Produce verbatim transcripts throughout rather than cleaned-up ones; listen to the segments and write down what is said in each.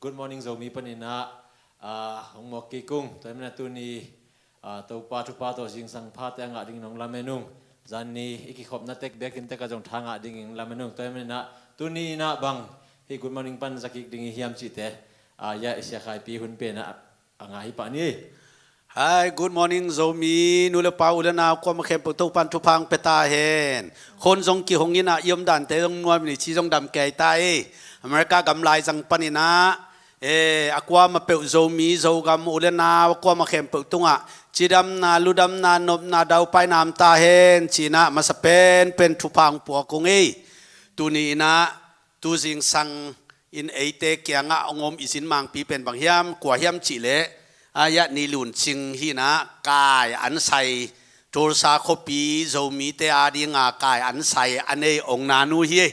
Good morning Zomi panin ah, ah, hong mawk kik ung. Tua hi manin ah tuni, ah, Topa thupha tawh zingsang phate a ngah dingin hong lamen ung. Zan ni i kikhopna tek bekin tek ah zong tha ngah dingin hong lamen ung. Tua hi manin ah tuni in ah bang hih good morning pan za kik ding i hiam cihte, ah, ya i Sia Khai Pi Hun Pen ah a ngah hi pah ni. Hi, good morning Zomi, nu le pa, u le nau, kuamah khempeuh Topa'n thupha hong pia ta hen. Khua zong kihong in ah i omdante zong nuam in, i chi zong dam kei ta hi. America gam laizang panin ah, eh, a kuamah peuh Zomi, Zogam u le nau, a kuamah khempeuh tungah cidamna, ludamna, nopna, daupaina om ta hen ci-in ah masa penpen thupha hong puak ung ei. Tuni in ah tu zingsang in eite kiangah hong om i zin mangpi pen bang hiam, kua hiam cih leh, ah, ya Ni Lun Cing hi in ah, kai an sai, Tulsa khuapi Zomite a dinga kai an sai a nei hong na nu hi ei.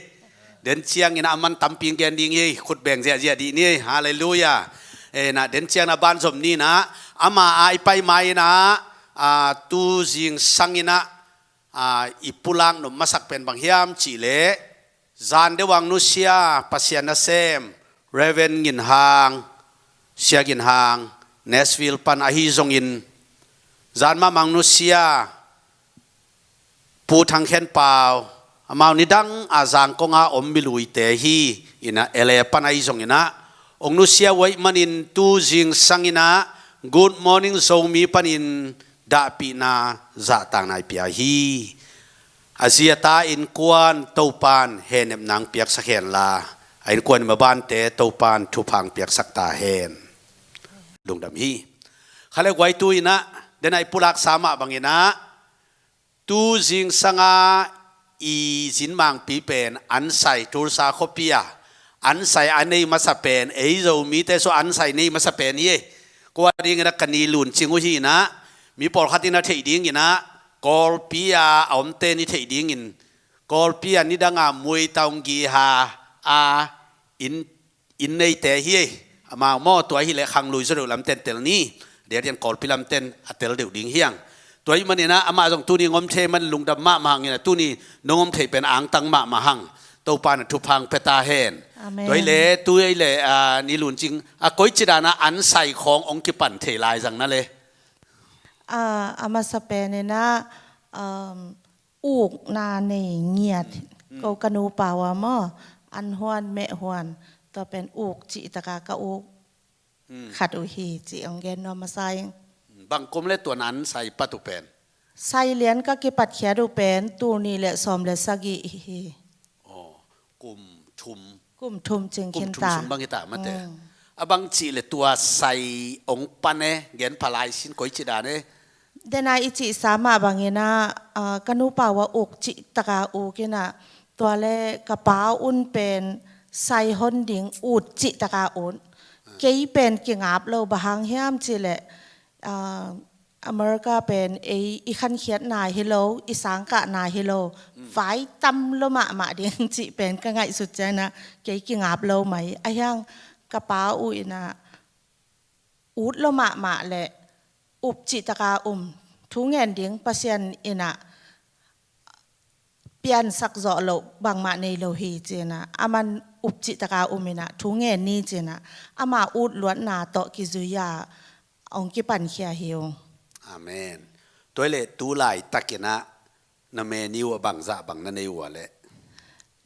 Den ciangin ah a man tampi hong gen ding hi ei, khut beng ziahziah dih ni ei. Halleluiah. Eh, na den ciangin ah banzom ni in ah, ama a i pai ma-in ah, ah, tu zingsang in ah, ah, i pulak nop masak pen bang hiam cih leh, zan deuh a hong nusia Pasian nasem Reverend Ngin Hang, Sia Ngin Hang, Nashville pan ahi zongin, zan mahmah hong nusia Pu Thang Khen Pau, amau nidang a Zangkong a om miluite hi in ah, L A pan ahi zongin ah, hong nusia uh ahih manin tu zingsang in ah Good Morning Zomi panin dahpihna, zahtakna i pia hi. A zi a ta innkuan Topa'n hehnepna hong piaksak hen la, a innkuan i mabante Topa'n thupha hong piaksak ta hen. Lungdam hi. Kha le guai, tu in ah den a i pulaksa mah bangin ah, tu zingsang a i zin mangpi pen an sai, Tulsa khuapi a an sai a nei masa pen ei Zomite sua an sai nei masa pen hi ei. Kua dingin ah ka Ni Lun Cing uh hi in ah, mi pawlkhat in a theih dingin ah, Kawlpi a a omte in i theih dingin, Kawlpi a nidang a Mui Taung Gi Ha a inn, inn neite hi ei. Amau maw, tua hi leh khanglui zaw deuh lamten tel ni. Diakdiak Kawlpi lamten a tel deuh ding hi hang. Tua ahih manin ah amah zong tuni hong om thei man lungdam mahmah hang in ah, tuni nong om theih pen angtang mahmah hang. Topa'n ah thupha hong pia ta hen. Amen. Tua hi leh, tu hi leh, ah, Ni Lun Cing, ah, koici dan a an sai khawng hong kipan thei lai zang na le? Ah, a masa pen in ah, um, ukna nei ngiat. Mm. Ko ka nupa uh a maw, an huan, meh huan, tua pen uk cih tak a ka uk, mm, khat uh hi cih hong gen nuam masa ing. Bang kum le tua na an sai pat uh pen? Sai lian ka kipatkhiat uh pen tul nih le sawm le sagih hi. Aw, kum thum. Kum thum cing khin ta. Kum thum sung bang hi ta mate. Mm. A bang cih leh tua sai hong pan e, gen pha lai sin, koici dan e? Den a i cihsa mah bangin ah, ah, ka nupa uh a uk cih tak a uk in ah, tua le ka pa un pen sai hon ding ut cih tak a ut. Ah. Kei pen kingap lo, bang hang hiam cih leh, ah, America pen ei i khankhiatna hi lo, i sangkahna hi lo, mm, vai tam lua mahmah ding cih pen ka ngaihsut ciangin ah kei kingap lo mai. Ahi hang ka pa uh in ah ut lua mahmah leh up cih tak a um, thu ngen ding Pasian in ah piansak zawh loh bangmah nei lo hi ci-in ah, aman up cih tak a um in ah thu ngen ni ci-in ah, ama ut luatna tawh kizui a hong kipankhia hi ung. Amen. Tua hi leh tu laitak in ah na menu ah bangzah bang na nei uh a leh?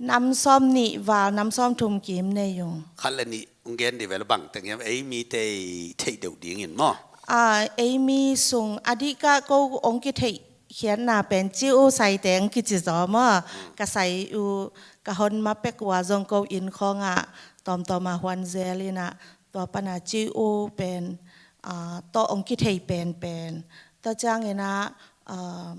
Nam sawm nih val, nam sawm thum kim nei ung. Khat le nih hong gen dih vel, bang teng hiam, ei mite i theih deuh dingin maw? Ah, ei mi sung a dih kah ko hong kitheih khiatna pen ciu sai teng kici zaw maw. Mm. Ka sai uh, ka hon ma pek uh a zong ko inn khawng ah tawmtawm a huan zel in ah, tua pan a ciu pen, ah, tawh hong kithei penpen. Tua ciangin ah, ah,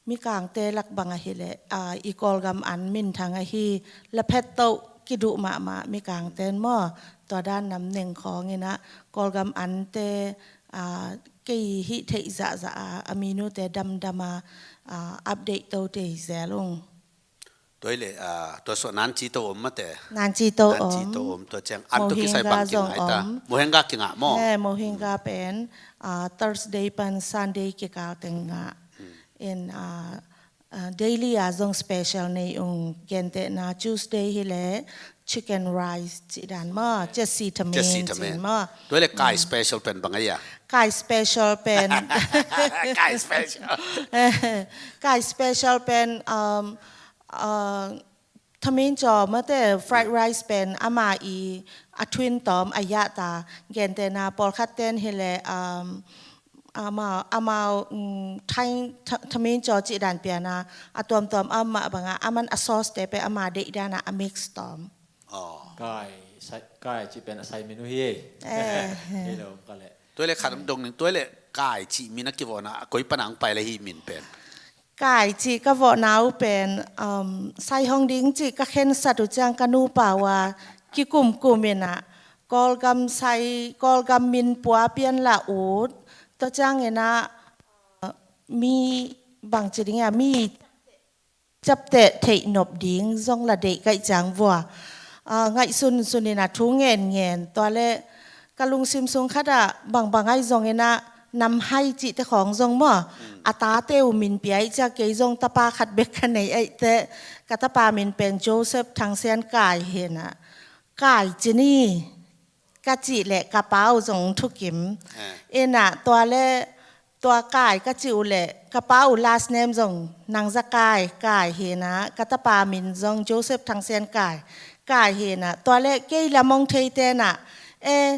Mikangte lak bang ahih leh, ah, i Kawlgam an minthang ahi, laphet toh kiduh mahmah Mikangte in maw, tua dan nam neng khawng in ah, Kawlgam ante, ah, kei hih theih zahzah a, a minute damdam a, ah, update to thei zel ung. Tua hi leh, ah, tua suah nanci to om mate? Nanci to om. Nanci to om, tua ciang an tawh kisai bang kingah ta? Mohinga zong om. Mohinga kingah maw? He, Mohinga pen, ah, Thursday pan Sunday kikal teng ngah. Hmm. In, ah, Ah, daily a zong special nei ung, gentehna Tuesday hi le chicken rice cih dan maw, Jesse Tamin Jesse cih Tamin. Maw. Tua le kai special pen bang a ia? Kai special pen. Kai special. Kai special pen, um, uh, Tamin caw mate fried rice pen ama i a thuin tawm a yah ta, gentehna pawlkhat ten hi le, um, amau, amau, um, thain, tha-, Tamin caw cih dan piana, a tuamtuam a mah banga, aman a sauce te pe ama deih dana a mix tawm. Oh. Kai, sai, kai cih pen a sai min uh hi ei. Eh. Hi lo ka le. Tua le khat dong ning, tua le kai cih min a kivawhna, a koi pana ang pai le hi min pen. Kai cih ka vawhna uh pen, um, sai hong ding cih ka khensat uh ciang ka nupa uh a kikumkum inah, Kawlgam sai, Kawlgam min pua pian la ut, tua ciang inah, uh, mi bangci ding a, mi capteh theih nop ding zong la deih kaih ciang vua. Ah, ngaihsun sun inah thu ngen ngen, tua le ka lungsim sung khatah bangbang aih zong inah, Nam Hai cihte khawng zong maw. Mm. A tate uh min pia ih ciah kei zong tapa khat bek ka nei aih teh, ka tapa min pen Joseph Thang Sian Kai hi inah. Kai ci ni, ka cih le ka pa uh zong thukim. Eh. Inah tua le tua Kai ka cih uh le ka pa uh last name zong Nang Za Kai, Kai hi inah, ka tapa min zong Joseph Thang Sian Kai, Kai hi inah. Tua le kei lam hong thei tenah, eh,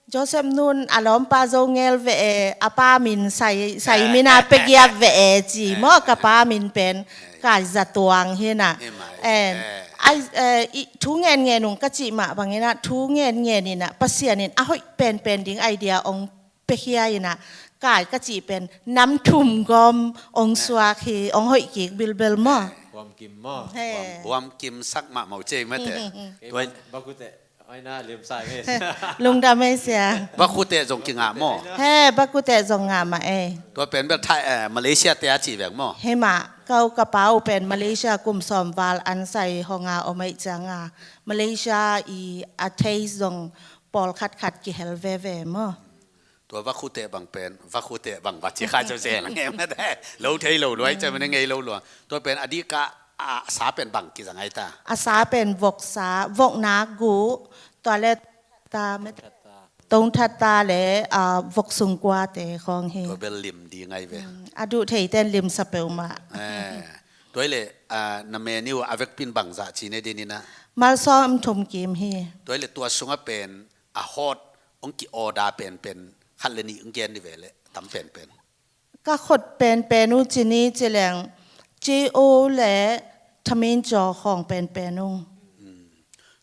Joseph nun a lawmpa Zo Ngel ve e, a pa min sai, sai mina pe giap ve e ci maw, ka pa min pen Kai Za Tuang hi inah. Em, ai, eh, i, thu ngen ngen ung ka cih mah bang inah, thu ngen ngen inah, Pasian in a hoih penpen ding idea ong pekhia inah, Kai ka cih pen nam thum gawm ong suak hi, ong hoih kik bilbel maw. Huam kim maw. He. Huam, huam kim sak mah mau cei mate. Kei tua bak, bak kute. Ai na, lim sa nge. Lungdam ei sia. Bak kute zong kingah maw. He, bak kute zong ngah mah ei. Tua pen bel Thai, eh, Malaysia te a ci veng maw. He mah, kau ka pa uh pen Malaysia kum sawm val an sai hong a om ei ciang a, Malaysia i a taste zong pawlkhat khat kihel veve maw. Tua vakhute bang pen, vakhute bang va ci kha ceu se la ngei mate. Lo thei lo luai ceu mene ngei lo luang. Tua pen a dika a sa pen bang kizang ai ta. A sa pen voksa, voknak guh, tua le ta met, tongthat ta le, ah, vok sungkua te khawng hi. Tua bel lim ding ai ve. Mm, a duh thei ten lim sa peuhmah. Eh, tua i le, ah, na menu a vekpin bang zah ci ne din inah. Malsawm thum kim hi. Tua i le tua sungah pen a hot ong ki order penpen khat le nih ong gen ni ve le tam penpen. Ka khot penpen uh ci ni ci leng, ci o le thamin caw khawng penpen ung. Hmm.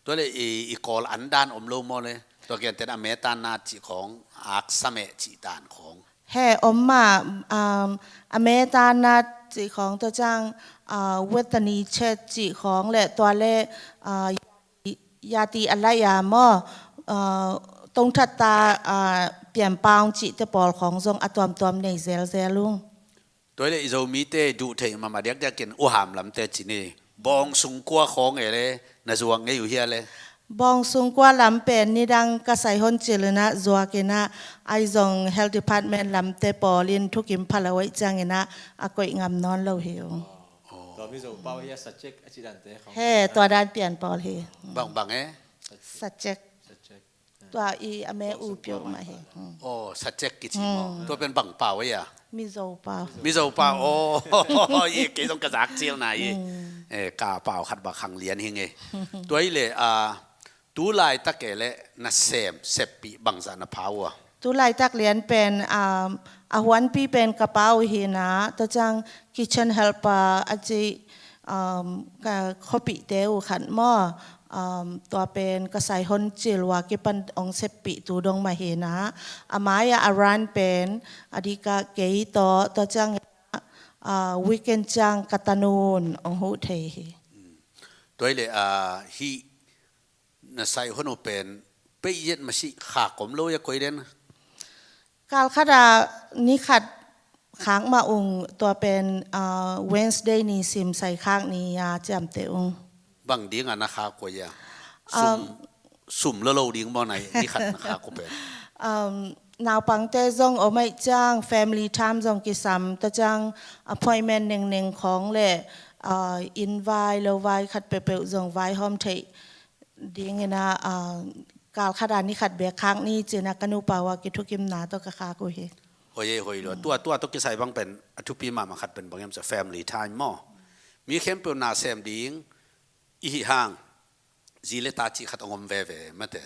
Tua le i, i kawl an dan om lo maw le? Tua gentehna a metanat cih khawng, aksame cih dan khawng. He om mah, um, a metanat cih khawng tua ciang, uh, wetani chet cih khawng le tua le, uh, yati a laih a maw, uh, tongthat ta, uh, pianpaung cihte pawl khawng zong a tuamtuam nei zelzel ung. Tua i le i Zomite duh theih mahmah diakdiakin uham lamte ci ni. Bawng sungkua khawng e le na zuak ngei uh hia le? Bawng sungkua lam pen nidang ka sai hon cil inah zuak inah, ai zong health department lamte pawl in thukim pha lo aih ciang inah a koih ngam nawn lo hi ung. Tua Mizo pau hi a sacek a ci dante khawng. He, tua dan pian pawl hi. Bang bang e? Sacek. Sacek. Tua i a me u piau mah hi. Oh, sacek kici maw. Tua pen bang pau e a? Mizo pau. Mizo pau, oh. I kei zong ka zak cil na i. Eh, ka pau khat bak khang lian hi nge. Tua i le, ah, tu laitak e le na sem, seppih bangzah na pha uh a? Tu laitak lian pen, um, a huanpi pen ka pa uh hi inah, tua ciang kitchen helper a ci, um, ka khuapihte uh khat maw, um, tua pen ka sai hon cil uh a kipan ong seppih tu dong mah hi inah, a mai-ah a run pen a dika kei tawh, tua ciang, uh, weekend ciang ka tanun ong huh thei hi. Tua i le, ah, hih na sai hon uh pen pei yet masih khak om lo ia koi den? Kal khat a ni khat khak mah ung, tua pen, ah, Wednesday ni sim sai khak ni a ciamteh ung. Bang ding a na khak koi ia? Sum, um, sum lo lo ding maw na ni khat na khak uh pen? Um, naupangte zong om ahih ciang family time zong kisam, tua ciang appointment nengneng khawng le, ah, inn vai lo vai khat peuhpeuh zong vaihawm theih dingin ah, ah, kal khat ah ni khat beek khak ni ci-in ah ka nupa uh a kithukimna tawh ka khak uh hi. Hoi ei, hoi lua. Tua, tua tawh kisai bang pen a thupi mahmah khat pen bang hiam cih leh family time maw. Mi khempeuh na sem ding i hih hang, zi le ta cih khat hong om veve mate.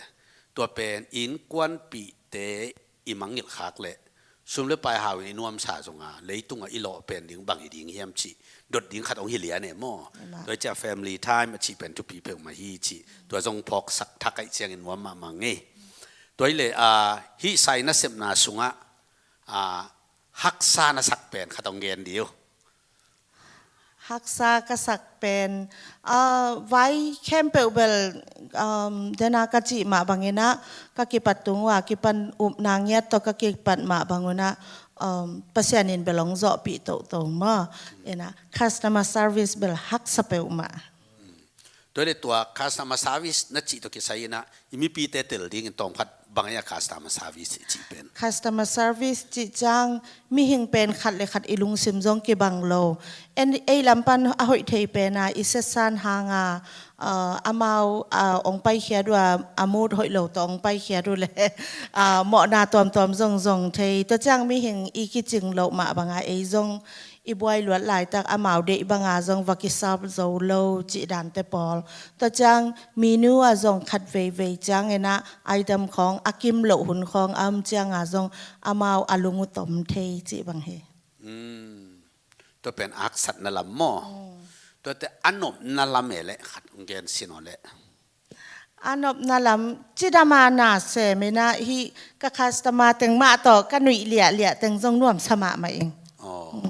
Tua pen innkuanpihte i mangngilh khak leh sum le pai hau in i nuamsa zong a, leitungah i lawh pen ding bang hi ding hiam cih dot ding khat hong hi lian e maw. Tua hi ciang family time a cih pen thupi peuhmah hi cih tua zong phawksak thak ahih ciangin nuam mahmah ngei. Tua hi leh, ah, hih sai nasepna sungah, ah, haksa na sak pen khat hong gen dih uh. Haksa ka sak pen, ah, vai khempeuh bel, um, dena ka cih mah bangin ah ka kipat tung uh a, kipan upna ngiat tawh ka kipat mah bang un ah, um, Pasian in bel hong zawhpih toto maw. Ina customer service bel haksa peuhmah. Tua hi leh tua customer service na cih tawh kisai in ah i mipite tel dingin tawmkhat bang a customer service i cih pen. Customer service cih ciang mihing pen khat le khat i lungsim zong kibang lo. En, ei lam pan a hoih thei pen a i siatsan hang a, ah, amau, ah, hong paikhiat uh a, a mood hoih lo tawh hong paikhiat uh leh, ah, mawhna tuamtuam zong zong thei. Tua ciang mihing i kicing loh mah bang a ei zong i buai luat laitak amau deih bang a zong va kisap zo lo cih dante pawl. Tua ciang menu ah zong khat veivei ciangin ah item khawng a kim loh hun khawng a om ciang a zong amau a lung uh tom thei cih bang hi. Hmm. Tua pen aksatna lam maw. Hmm. Tuate a nopna lam e leh khat hong gen sin aw leh. A nopna lam, cidam a na sem in ah hih ka customer teng mah tawh ka nuih liahliah teng zong nuamsa mahmah ing. Aw.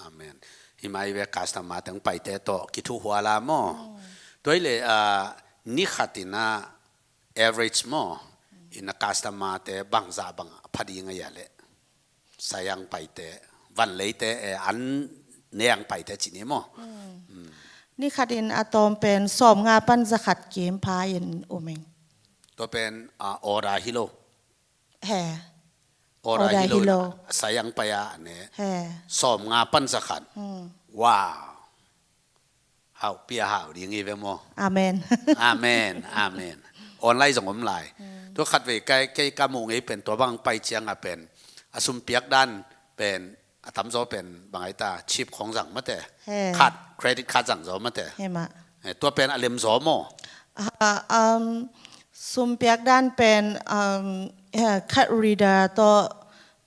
Amen. Hih mah hi ve, customer teng paite tawh kithuhual a maw. Tua hi leh, ah, ni khat in ah average maw, in ah customer te bangzah bang a pha ding a hia leh. Sayang paite, vanleite, eh, an neang paite cih ni maw. Hmm. Ni khat in a tawm pen sawmnga pan zakhat kim pha in um ing. Tua pen, ah, order hi lo. He. Order hi lo. Sayang pai a ne. He. Sawmnga pan zakhat. Hmm. Wow. Hau, pia hau ding hi ve maw. Amen. Amen, amen. Online zong om lai. Hmm. Tua khat vei kei, kei ka muh ngei pen tua bang pai ciang a pen a sum piak dan pen a tamzaw pen bang ai ta, chip khawng zang mate. He. Card, credit card zang zaw mate. He mah. Eh, tua pen a lem zaw maw. Ah, um, sum piak dan pen, um, he, card reader tawh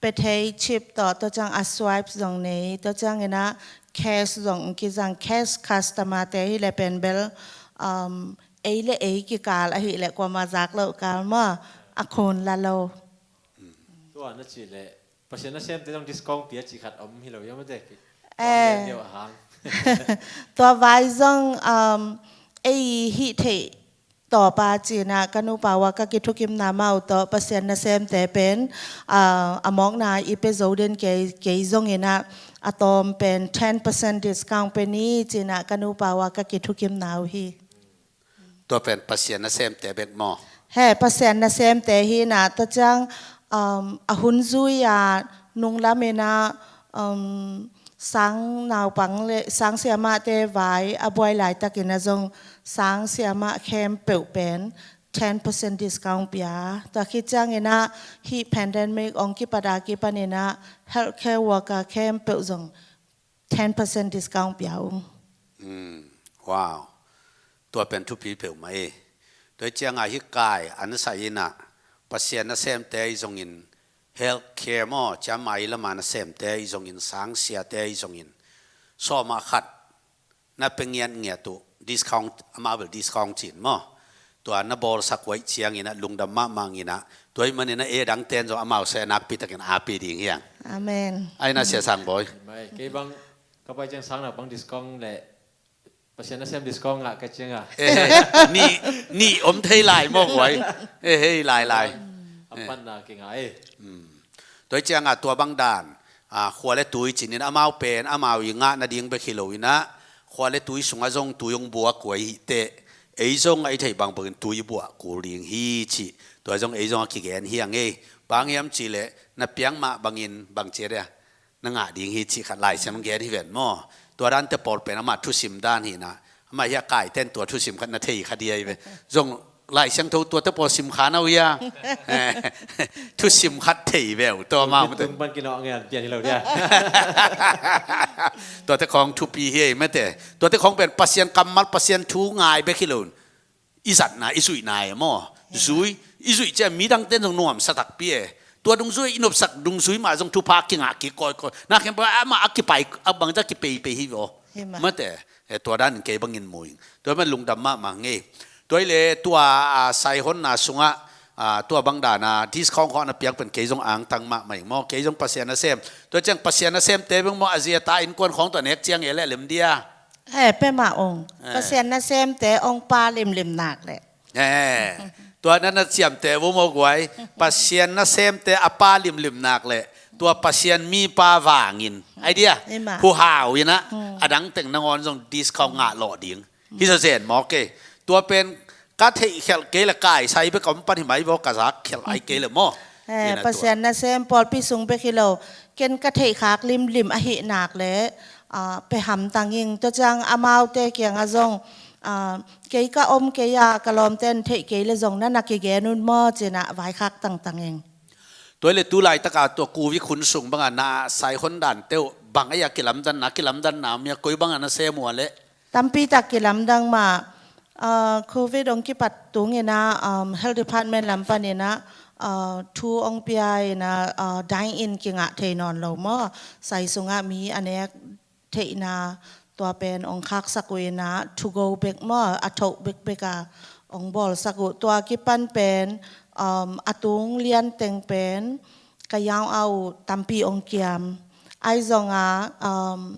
pia thei, chip tawh, tua ciang a swipe zong nei, tua ciangin ah cash zong kizang, cash customer te hi leh pen bel, um, ei le ei kikal ahih leh kuamah zak loh kal maw, a khun la lo. Tua na cih leh Pasian nasemte zong discount pia cih khat om hi lo hiam mate? Eh. Tua vai zong, um, ei hih theih tawp a ci-in ah ka nupa uh a ka kithukimna mah uh tawh Pasian nasemte pen, ah, a mawkna i pia zo den kei, kei zongin ah a tawm pen ten percent discount pia ni ci-in ah ka nupa uh a ka kithukimna uh hi. Tua pen Pasian nasemte bek maw. He, Pasian nasemte hi in ah tua ciang, um, a hun zui a nunglam in ah, um, sang naupang le sang siamahte vai a buai laitakin ah zong sang siamah khempeuh pen ten percent discount pia. Tua khit ciangin ah hih pandemic hong kipat a kipanin ah healthcare worker khempeuh zong ten percent discount pia uh. Mm, wow. Tua pen thupi peuhmah e. Tua hi ciang a hih kai an sa in ah Pasian nasemte i zongin healthcare maw, ciammai lam a nasemte i zongin, sangsiate i zongin, sawmah khat na pia ngiatngiat uh, discount, amau bel discount ci-in maw. Tua na bawlsak uh ahih ciangin ah lungdam mahmah ing in ah, tua ahih manin ah ei dangte in zong amau seh nakpi takin api ding hi hang. Amen. Ai na Sia Sang Bawi. Mai, kei bang ka pai ciang sang naupang discount le Pasian nasem discount ngah ka ciang a. Eh, nih, nih om thei lai maw guai. Eh, hei lai lai. A panna kingah e. Hmm. Tua hi ciang a tua bang dan, ah, khua le tui ci-in amau pen amau i ngah nading bek hi lo in ah, khua le tui sungah zong tui hong buak uh ahih teh, ei zong a i theih bangbangin tui buak kul ding hi cih. Tua zong ei zong a kigen hi hang e. Bang hiam cih leh na piak mah bangin bang ci a dia, na ngah ding hi cih khat Lai Siangtho gen hi ven maw. Tua dante pawl pen amah thusim dan hi na, amah hi a kaite in tua thusim khat na thei kha dia hi ve. Zong Lai Siangtho tuate pawl sim kha na uh hia? Thusim khat thei ve uh tua amah. Tung pan kinawh ngen pian hi lo dia. Tuate khawng thupi hi ei mate. Tuate khawng pen Pasian kammal, Pasian thu ngai bek hi lo. I zatna, i zuihna e maw. Zui, i zuih ciang midangte in zong nuamsa takpi e. Tua dungzui, i nopsak dungzui mah zong thupha kingah kik kawikawi. Na khempeuh amah a kipai, a bangzah kipeipei hi ve aw. Hi mah. Mate, eh, tua danin kei bangin mu ing. Tua man lungdam mahmah ngei. Tua hi leh tua, ah, saihonna sungah, ah, tua bang dana discount khawng na piak pen kei zong angtang mahmah ing maw. Kei zong Pasian nasem. Tua ciang Pasian nasemte beng maw, a zi a ta innkuan khawng tua nek ciang e leh lem dia. Eh, pe mah ung. Eh. Pasian nasemte ong pa limlim nak leh. Eh, tua na na ciamteh uh maw guai. Pasian nasemte a pa limlim nak leh tua Pasian mipa vangin, ai dia, ima, huhau in ah, hmm, a dang teng nangawn zong discount ngah lawh ding. Hi zawzen mawk e. Tua pen ka theih khelh kei le kaisai bek a om pan hi mai vaw, ka zak khelh ai kei le maw. Eh, ina tua. Pasian nasem pawlpi sung bek hi lo. Ken ka theih khak limlim ahih nak le, ah, pe hamtang ing. Tua ciang amaute kiangah zong, ah, kei ka om kei a, ka lawmte in theih kei le zong na na kigen un maw, ci-in ah vaikhak tangtang ing. Tua hi leh tu laitaka tua Covid hun sung banga na saihon dante uh bang a, a kilamdanna, kilamdanna om hia, koi banga na sem uh a leh? Tampi tak kilamdang mah, ah, Covid ong kipat tung in ah, um, Health Department lam pan in ah, ah, thu ong pia in ah, ah, dine in kingah thei nawn lo maw. Sai sungah mi a nek theihna tua pen ong khaksak uh in ah, to go bek maw, a thoh bekbek a ong bawlsak uh. Tua kipan pen, um, a tung lianteng pen ka yaung a uh tampi ong kiam. Ai zong a, um,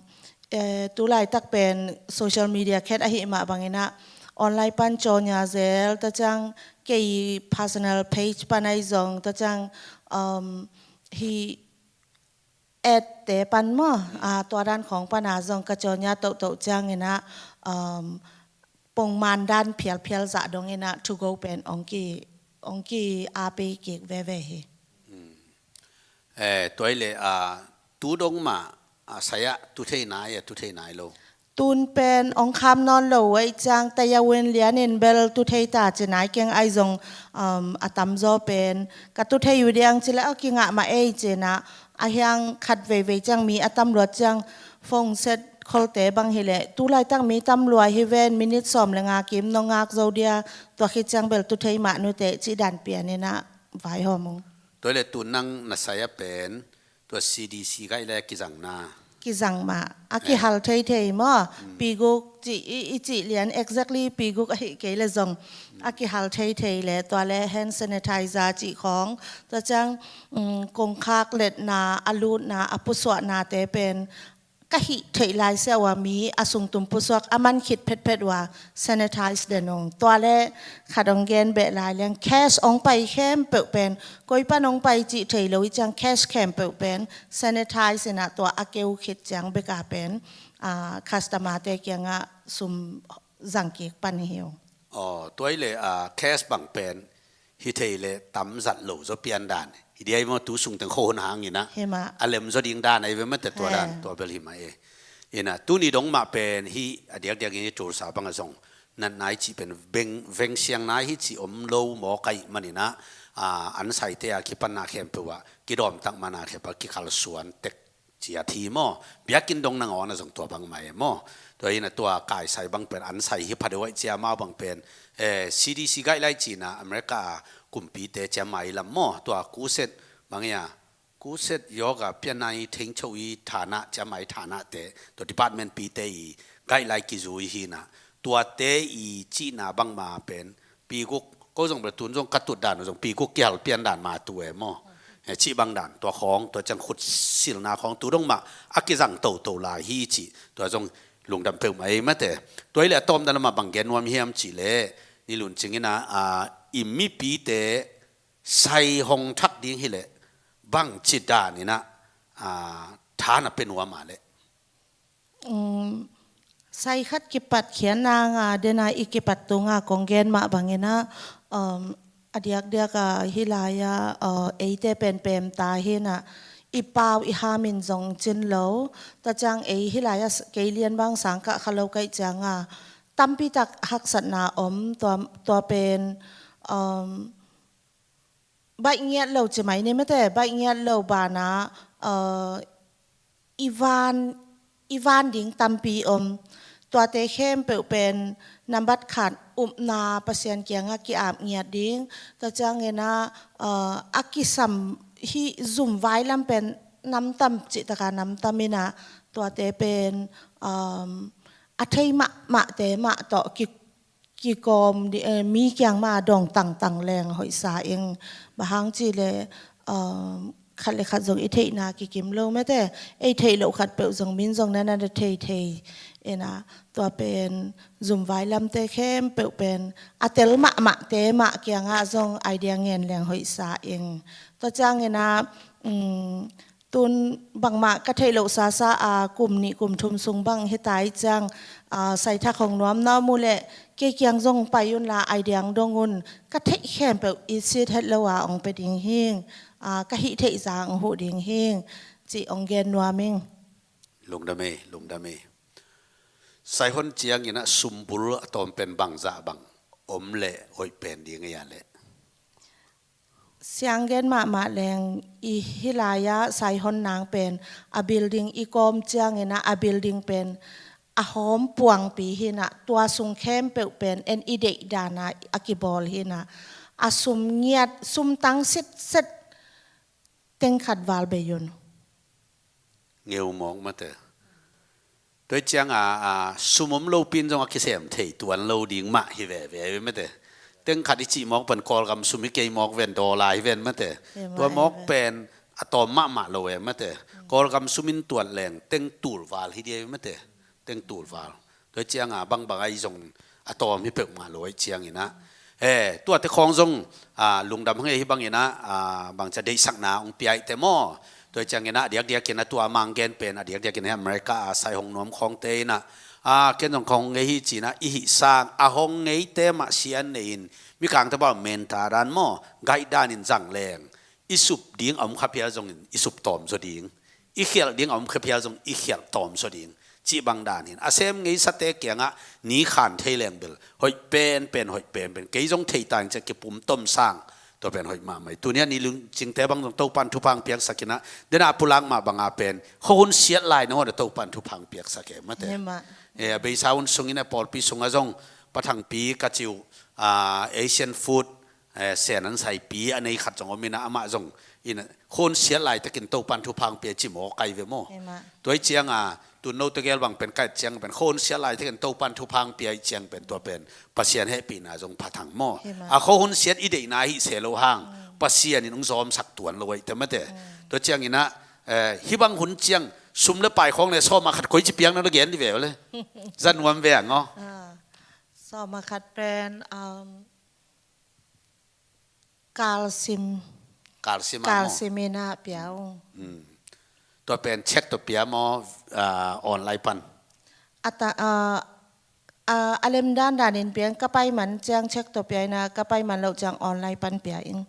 eh, tu laitak pen social media khet ahih mah bang in ah, online pan cawnya zel, tua ciang kei personal page pan ai zong, tua ciang, um, hi ad te pan maw, ah, tua dan khawng pan a zong ka cawnya tohtoh ciang in ah, um, pongman dan phialphial zah dong in ah, to go pen ong ki, ong ki a pei kik veve hi. Hmm. Eh, tua hi leh, ah, tu dong mah, ah, sai ah tu thei nai, ah, tu thei nai lo? Tun pen ong kham nawn lo uh ahih ciang, taya un lian in bel tu thei ta ci nai keng. Ai zong, um, a tamzaw pen ka tu thei uh diang ci leh a kingah mah ei ci-in ah, a hiang khat veivei ciang mi a tam luat ciang phone set kholte bang hi leh, tu laitak mi tam lua hi ven, minute sawm le nga kim nong ngak zo dia, tua khit ciang bel tu thei mah nuteh cih dan pian in ah vaihawm ung. Tua hi leh tu nang na sai ah pen tua C D C guideline kizangna. Kizang mah. A, eh, kihal theithei maw. Mm. Pi guk cih, i, i cih lian exactly pi guk ahih kei le zong, mm, a kihal theithei le, tua le hand sanitizer cih khawng. Tua ciang, mm, kongkhak letna, a lutna, a pusuahnate pen ka hih theih lai sia uh a, mi a sungtum pusuak a man khit phetphet uh a, sanitize den ung. Tua le khat ong gen beh lai leng, cash ong pai khempeuh pen, koi pan ong pai cih thei lo, i ciang cash khempeuh pen sanitize in ah, tua a keu khit ciang bek a pen, ah, customer te kiangah sum zang kik pan hi ung. Aw, tua hi leh, ah, cash bang pen hi thei le tam zat lo zaw pian dan hi dia hi maw, tu sung teng kho hun hang in ah. Hi mah. A lem zaw ding dan ahi ve mate tua dan, he, tua bel hi mah e. In ah, tuni dong mah pen hi a diakdiak in hi Tulsa bang a zong natna i cih pen veng, veng siangna hi cih om lo mawk ahih man in ah, ah, an saite a kipanna khempeuh ah kidawm tak man a khempeuh ah kikhal suan tek ciat hi maw? Biakinn dong nangawn a zong tua bang mah e maw? Tua hi in ah tua kaisai bang pen an sai hi pha deuh ahih ciang amau bang pen, eh, C D C guideline cihna America a kumpite ciamai lam maw? Tua kuset bang ia, kuset yoga pianai thengcho i thana, ciamai thanate, tua department pite i guideline kizui hi in ah, tuate i cihna bang mah pen pi guk, ko zong bel tun zong ka tut dan uh zong pi guk kihal pian dan mah tu e maw? Eh, cih bang dan, tua khawng, tua ciang khut silna khawng tu dong mah a kizang toto lai hi cih, tua zong lungdam peuhmah ei mate. Tua hi leh a tawmna lamah bang gen nuam hiam cih leh, ni lun cing in ah, ah, i mipite sai hong thak ding hi leh bang ci dan in ah, ah, tha na pia nuam a leh? Um, sai khat kipat khiatna nga, dena i kipat tunga kong gen mah bang in ah, um, A diakdiak a hih lai-ah, uh, eite pen pemta hi-in ah, i pau i hamin zong cin lo. Tua ciang ei hih lai-ah s-, kei lian bang sang kah kha lo ka hih ciangah, tampi tak haksatna om, tua, tua pen, um, baih ngiat lo ci mai ni mate, baih ngiat lo banah, uh, i van, i van ding tampi om. Tuate khempeuh pen nambat khat upna Pasian kiangah ki-ap ngiat ding. Tua ciangin ah, uh, a kisam hih zum vai lam pen namtam cih takin namtam in ah, tuate pen, um, a thei mahmahte mah tawh ki kikawm di, eh, mi kiang mah dong tangtang leng hoihsa ing. Bang hang cih leh, um, khat le khat zong i theihna kikim lo mate, ei theih loh khat peuh zong min zong na na thei thei. Ina, tua pen zum vai lamte khempeuh pen a tel mahmahte mah kiangah zong idea ngen leng hoihsa ing. Tua ciangin ah, um, tun bangmah ka theih loh sasa a, kum nih kum thum sung bang hi ta i ciang, a, saithak hong nuam na om uh leh kei kiang zong pai unla idea hong dong un, ka theih khempeuh i sit het lo a hong pia ding hing, a, ka hih theih zah hong huh ding hing, cih hong gen nuam ing. Lungdam ei, lungdam ei. Saihon ciangin ah sumbul a tawm pen bangzah bang om leh hoih pen ding ei a leh. Siang gen mahmah leng i hih lai-ah Saihon nang pen a building i kawm ciangin ah a building pen a hawm puangpi hi-in ah tua sung khempeuh pen en i deih dan a a kibawl hi-in ah a sum ngiat sum tang sitset teng khat val bei un. Ngeu mawk mate. Tua ciang a, a, sum om lopi in zong a kisem thei tuan lo ding mah hi veve mate. Teng khat i cih mawk pen Kawlgam sum hi kei mawk ven, dollar hi ven mate. Tua mawk pen a tawm mahmah lo e mate. Kawlgam sum in tuat leng teng tul val hi dia mate. Teng tul val. Tua ciang a bangbang a i zong a tawm hi peuhmah lo ahih ciangin ah. Eh, tuate khawng zong, ah, lungdam hang ei hih bangin ah, ah, bangci a deihsakna hong pia i te maw. Tua ciangin ah diakdiakin ah tua mang gen pen a diakdiakin ah America a sai hong nuam khawngte in ah, ah, ken zong khawng ngei hi ci-in ah i hih sang a hong ngeite mah sian nei-in mikangte bang menta dan maw, guide dan in zang leng i sup ding a om kha phial zongin i sup tawm zaw ding, i khialh ding a om kha phial zong i khialh tawm zaw ding cih bang dan hi-in a sem ngeisate kiangah ni khan thei leng bel hoih penpen, hoih penpen, kei zong thei ta ing ci-a kipum tom sang. Tua pen hoih mahmah hi. Tuni-ah Ni Lun Cingte bang zong Topan thupha hong piaksak in ah, den a pulak mah bang a pen khuahun siat lai nangawn a Topan thupha hong piaksak e mate. Eh, a beisa hun sungin a pawlpi sungah zong Pa Thangpi ka ci uh, ah, Asian food, eh, Sen an saipi a nei khat zong om in ah amah zong in ah khuahun siat laitakin Topan thupha hong pia ci mawk ai ve maw. Tua ahih ciang a tun note gel bang pen ka et ciang pen khuahun siat laitakin Topan thupha hong pia ahih ciang pen tua pen Pasian hehpihna zong pha thang maw. A khuahun siat i deihna ahih se lo hang Pasian in hong zawmsak tuan lo ahih te mate. Tua ciangin ah, eh, hih bang hun ciang sum le pai khawng le sawm a khat koi ci piak na le gen di ve le. Za nuam ve ang aw. Sawm a khat pen, um, kalsim. Kalsim a maw? Kalsim in ah pia ung. Tua pen check tawh pia maw, ah, online pan? A ta, ah, ah, a lem dandan in pia ing, ka pai man ciang check tawh pia in ah, ka pai man loh ciang online pan pia ing.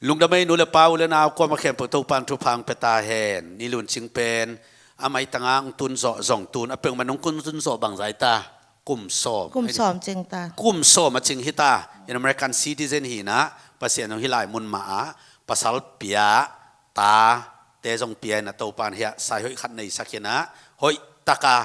Lungdam ei nu le pa u le nau kuamah khempeuh Topan thupha hong pia ta hen. Ni Lun Cing pen a maitang a hong tun zawh zong tun a peuhmah hong tun zawh bangzah hi ta. Kum sawm. Kum sawm cing ta. Kum sawm a cing hi ta. In American citizen hi-in ah Pasian zong hih lai mun mah ah pasal pia, tate zong pia in ah Topan hiah sai hoih khat neisak hi-in ah hoih tak a,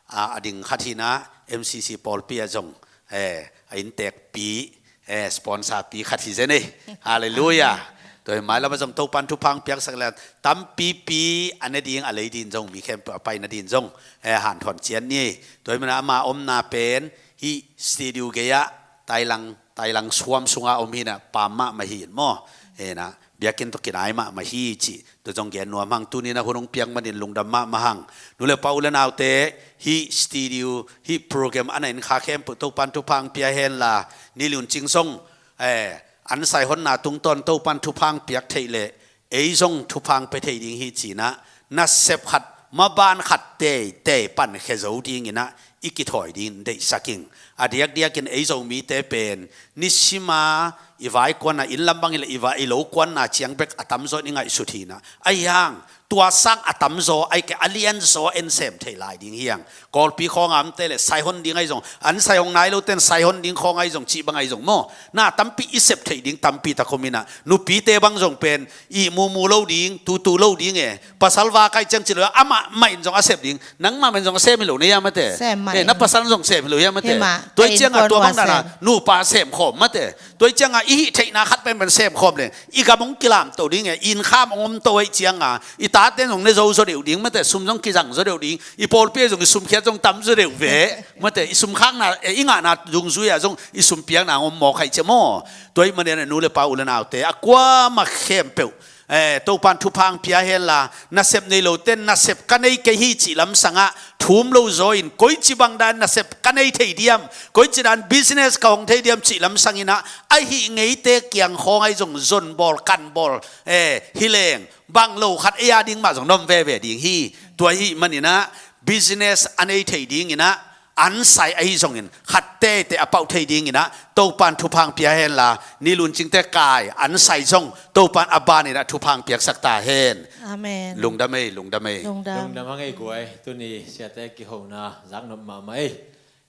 a, a ding khat hi-in ah M C C pawlpi ah zong, eh, a inntekpi, eh, sponsor pi khat hi zen ei. Halleluiah. Tua hi mailam ah zong Topan thupha hong piaksak leh tampipi a ne ding a lei ding zong mi khempeuh a pai nading zong, eh, hanthawn ciat ni. Tua hi manin ama omna pen hih studio gei-ah tailang, tailang suam sungah om hi-in ah pam mahmah hi-in maw. Eh, na biakinn tawh kinai mahmah hi cih tua zong gen nuam hang. Tuni-in ah hun hong piak manin lungdam mahmah hang. Nu le pa u le naute, hih studio, hih program a na en kha khempeuh Topan thupha hong pia henla, Ni Lun Cing zong, eh, an sai honna tungtawn Topan thupha hong piak theih leh ei zong thupha hong pia thei ding hi ci-in ah nasep khat Maban khat teitei pankhia zo dinginah i kithawi dingin deihsak ing. A diakdiakin ei Zomite pen nisima i vaikuanna inn lam bang hileh i va i lo kuanna ciang bek a tamzaw in i ngaihsut hinah. Ahi hang tua sang a tamzaw ahi kei a lianzaw en sem thei lai ding hiang. Kawlpi khawnga omte le saihon ding ahi zong an saihon nai lote in saihon ding khawng ahi zong cih bang ahi zong maw, na tampi i sep theih ding tampi tak om inah. Nupite bang zong pen ih mumu lo ding, tutu lo ding e. Pasal va kai ciang ci lo amah mah in zong a sep ding. Nangmah mah in zong a sem hi lo na hia mate. Sem mah e, in. Na pasal zong sem hi lo hia mate. Hi mah. Tua hi cianga tua bang dana nupa sem khawm mate. Tua hi cianga i hih theihna khat penpen sem khawm le i gam hong kilamto ding e. I innkham hong omto ahi cianga i tate zong ne zo zaw deuh ding mate. Sum zong kizang zaw deuh ding. I pawlpi zong i sumkhiat zong tam zaw deuh ve mate. I sumkhakna e, i ngahna dungzui ah zong i sumpiakna hong om mawk ahi cia maw. Tua hi manin a nu le pa u le naute a kuamah khempeuh, eh, Topan thupha hong pia henla, nasep nei lote in nasep ka nei kei hi cih lamsangah thum lo zaw in, koici bang dan nasep ka nei thei diam, koici dan business ka hong thei diam cih lamsanginah a hih ngeite kiang khawng ahi zong zonbawl kanbawl, eh, hileng bang lo khat ei a ding mah zong na om veve ding hi. Tua hi maninah business a nei thei dinginah an sai ahi zongin khat teitei a pauh thei dinginah Topan thupha hong pia henla, ni luncingte kai an sai zong Topan a baninah thupha hong piaksak ta hen. Amen. Lungdam ei, lungdam ei. Lungdam. Lungdam hang ei guai, tuni siate kihona zaknop mahmah ei.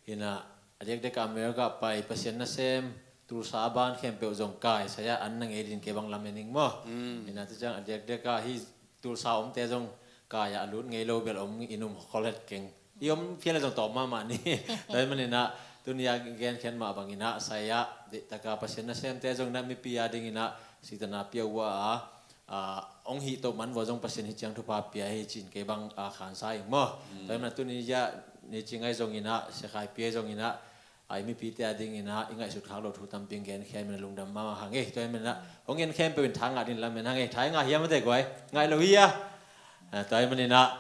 Hinah a diakdiak America pai Pasian nasem Tulsa a ban khempeuh zong kai sai ah an na ngei din kei bang lamen ing maw. Mm. Hinah tu ciang a diakdiak ah hi Tulsa omte zong kai ah a lut ngei lo bel om in um kholet keng. I om phial a zong tawm mahmah ni. Tua hi maninah tuni a genkhiat mah banginah sai ah deihtaka Pasian nasemte zong inah mipi a dinginah sitana pia uh a, a, hong hih toh man vua zong Pasian hi ciang thupha pia hi cin kei bang a khansa ing maw. Mm. Tua hi maninah tuni a ni cing ahi zonginah siakhai pia ahi zonginah a i mipite a dinginah i ngaihsut khak lo thu tampi hong genkhia hi maninah lungdam mahmah hang ei. Tua hi maninah hong genkhia peuh in tha ngah din lamen hang ei. Tha i ngah hiam mate guai? Ngaih lo hi a. Ah, tua hi maninah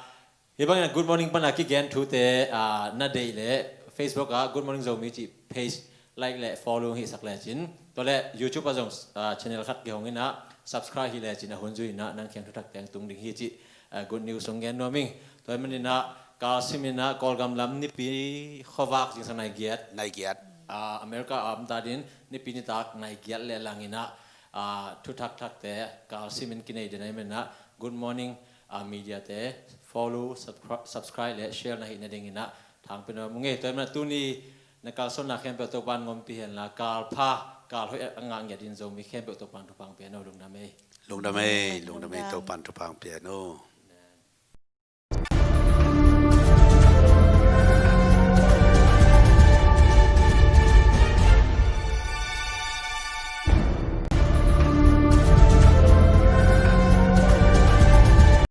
hih bangin a Good Morning pana kigen thute, ah, na deih leh Facebook ah Good Morning Zomi cih page like le follow hong hihsak lecin, tua le YouTube ah zong, ah, channel khat kihong inah subscribe hi lecin a hun zui inah nang kiang thuthak teng tung ding hi cih, ah, good news hong gen nuam ing. Tua hi maninah kalsim inah Kawlgam lam nipi khuavak zingsang nai giat. Nai giat. Ah, America a om ta din nipi nitak nai giat le lang inah, ah, thuthak thakte kalsim in kinei den ahi maninah Good Morning, ah, media te follow, subscri-, subscribe le share na hih nadinginah thangpi nuam ung ei. Tua hi maninah tuni na kalsuanna khempeuh Topan ngompi henla kalpha kalhoih a ngah ngiat in Zomi khempeuh Topan thupha hong pia hen aw. Lungdam ei. Lungdam ei, lungdam ei. Lungdam. Topan thupha hong pia hen aw.